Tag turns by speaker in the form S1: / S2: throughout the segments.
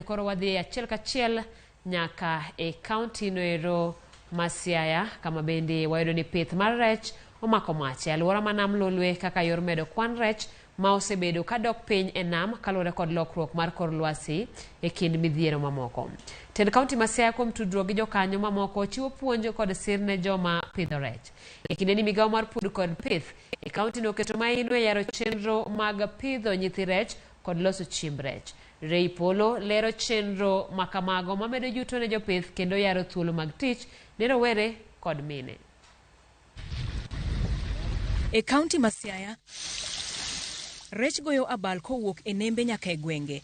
S1: koro wadhi achiel kachiel nyaka e kaunti noero ma Siaya kama bende wayudo ni pith mar rech omako mach e alwora ma Nam Lolwe kaka yor medo kwan rech ma osebedo ka dok piny e nam kaluwore kod lokruok mar kor lwasi e kind midhiero mamoko. Tend kaunti ma Siaya kuom tudruok gi jokanyo mamoko chiwo puonj kod sir ne joma pidho rech. E kindeni migawo mar pur kod pith e kauntino oketo maino e yaro chenro mag pidho nyithi rech kod loso chiemb rech. Ray Polo lero chenro makamago mamedo yuto ne jopith kendo yaro thuolo mag tich ne rowere kod mine.
S2: E kaunti ma Siaya, rech goyo abal kowuok e nembe nyaka e gwenge.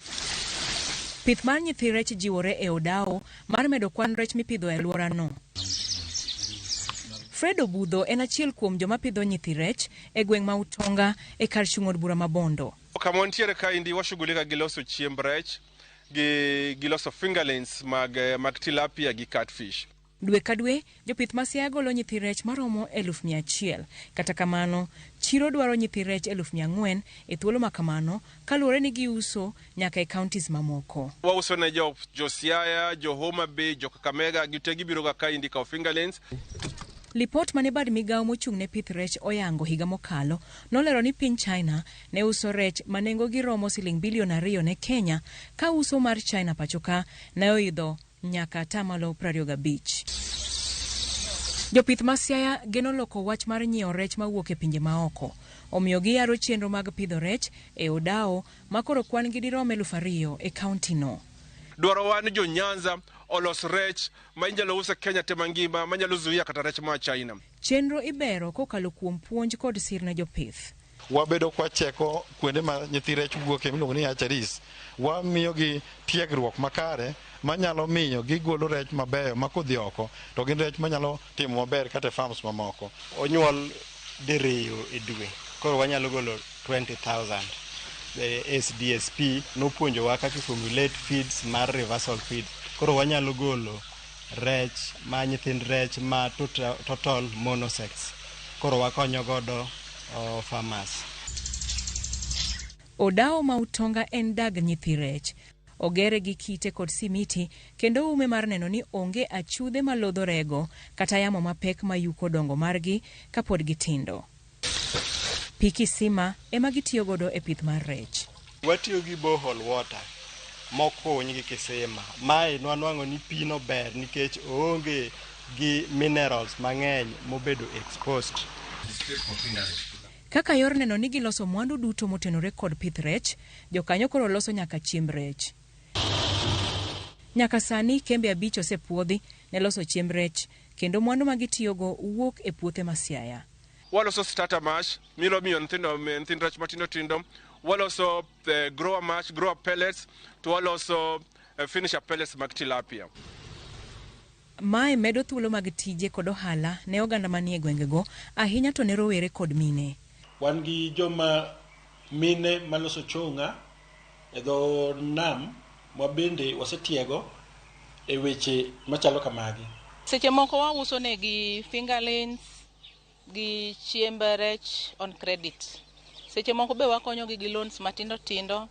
S2: Pith mar nyithi rech jiwore e odawo mar medo kwan rech mipidho e alworano. Fred Obudho en achiel kuom joma pidho nyithi rech e gweng' ma Utonga e kar chung' od bura ma Bondo.
S3: Kama wantiere kaendi washughulika gi loso chiemb rech gi loso fingerlings mag tilapia gi catfish.
S2: Dwe ka dwe, jopith ma Siaya golo nyithi rech maromo 100,000. Kata kamano, chiro dwaro nyithi rech 4,000 e thuolo ma kamano kaluwore ni giuso nyaka e counties mamoko.
S3: Wauso ne jo Siaya, jo Homa Bay, jo Kakamega, gite gibiro ga kaendi kawo fingerlings.
S2: Lipot mane bad migawo mochung' ne pith rech oyango higa mokalo nolero ni piny China ne uso rech ma nengogi romo siling bilion 2 ne Kenya ka uso mar China pachoka ne oidho nyaka atamalo 25. Jopith ma Siaya geno loko wach mar nyiewo rech mawuok e pinje maoko. Omiyo giyaro chenro mag pidho rech e odawo ma koro kwan gi dirom 2,000 e kaunti no.
S3: Dwarowa ni jo Nyanza olos rech ma inyalo uso e Kenya te mangima manyalo zuia kata rech moa China.
S2: Chenro ibero kokalo kuom puonj kod sir ne jopith.
S4: Wabedo kwacheko kuonde ma nyithi rech wuoke miluongo ni hatcheries. Wamiyogi tiegruok makare manyalo miyo gigolo rech mabeyo ma kodhi oko to gin rech manyalo timo maber kata e farms mamoko.
S5: Onyuol diriyo e dwe, koro wanyalo golo 20,000. The SDSP nopuonjowa kaka formulate feeds mar reversal feeds. Koro wanyalo golo rech ma nyithind rech ma total monosex. Koro wakonyo godo farmers.
S2: Odawo ma Utonga en dag nyithi rech. Ogere gi kite kod simiti kendo ume mar neno ni onge achudhe malodho rego kata yamo mapek mayuko dongo margi kapod gitindo. Pi kisima ema gitiyo godo e pith mar rech.
S5: Watiyo gi borehole water mokuny gi kisima. Mae nwanwang'o ni pi no ber nikech oonge gi minerals mang'eny mobedo exposed.
S2: Kaka yor neno ni giloso mwandu duto motenore kod pith rech, jokanyo koro loso nyaka chiemb rech. Nyaka sani kembe 5 osepuodhi ne loso chiemb rech kendo mwandu ma gitiyogo wuok e puothe ma Siaya.
S3: Waloso starter mash milo miyo nyithind rech matindo tindo. Waloso grower mash, grower pellets, to waloso finisher pellets mag tilapia.
S2: Mae medo thuolo mag tije kod ohala ne oganda manie gwengego, ahinya to ne rowere kod mine.
S6: Wan gi joma mine maloso chonga e dho nam ma bende wasetiego e weche machalo kamagi.
S7: Seche moko wauso negi fingerlings gi chiemb rech on credit. Seche moko be wakonyogi gi loans matindo tindo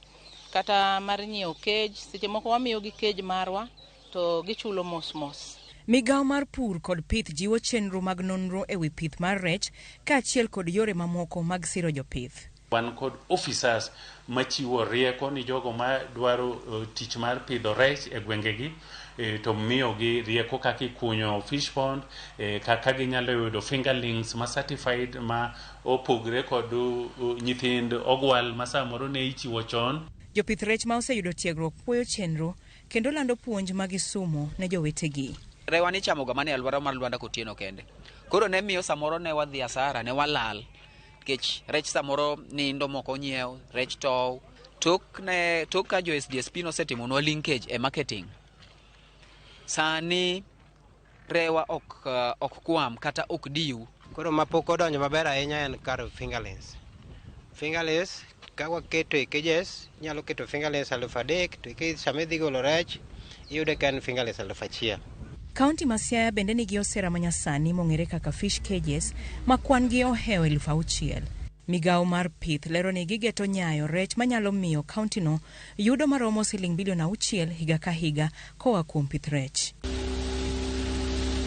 S7: kata mar nyiewo cage. Seche moko wamiyogi cage marwa to gichulo mos mos.
S2: Migawo mar pur kod pith jiwo chenro mag nonro e wi pith mar rech kaachiel kod yore mamoko mag siro jopith.
S8: Wan kod officers machiwo rieko ni jogo madwaro tich mar pidho rech e gwengegi, to miyogi rieko kaka ikunyo fish pond, kaka ginyalo yudo fingerlings ma certified ma opogre kod nyithind ogwal ma samoro ne ichiwo chon.
S2: Jopith rech ma oseyudo tiegruok puoyo chenro kendo lando puonj ma gisumo ne jowetegi.
S9: Rewa ni ichamoga mana e alwora mar Lwanda Kotieno kende. Koro ne miyo samoro ne wadhi asara, ne walal. Nikech rech samoro nindo moko onyiew, rech tow. Tok ka jo SDSP nosetimonwa linkage e marketing, sani rewa ok kwam kata ok diw.
S10: Koro mapok odonjo maber ahinya en kar fingerlings. Fingerlings ka waketo e cages, inyalo keto fingerlings 3,000 to sama idhi golo rech iyude ka en fingerlings 1,000.
S2: Kaunti ma Siaya bende nigi osera manyasani mong'ere kaka fish cages ma kwan gi ohewo 6,000. Migawo mar pith lero ni gigeto nyayo rech manyalo miyo kauntino yudo maromo siling bilion 6 higa ka higa koa kuom pith rech.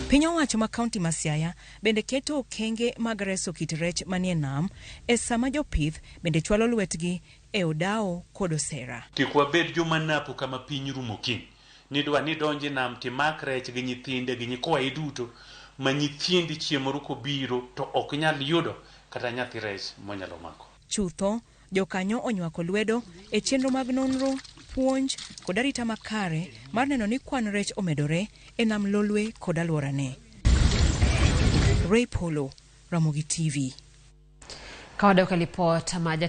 S2: Piny owacho ma kaunti ma Siaya bende keto okenge mag reso kit rech manie nam e sama jopith bende chwalo lwetgi e odawo kod osera.
S8: Kik wabed joma napo kama piny rumo kiny. Nidwa ni donj e nam timak rech gi nyithinde gi nyikwayi duto ma nyithindi chieng' moro kobiro to ok nyal yudo kata nyathi rech monyalo mako.
S2: Chutho, jokanyo onywako lwedo e chenro mag nonro, puonj kod arita makare mar neno ni kwan rech omedore e nam Lolwe kod alworane. Ray Polo, Ramogi TV.
S1: Ka wadok e lipot ma jatend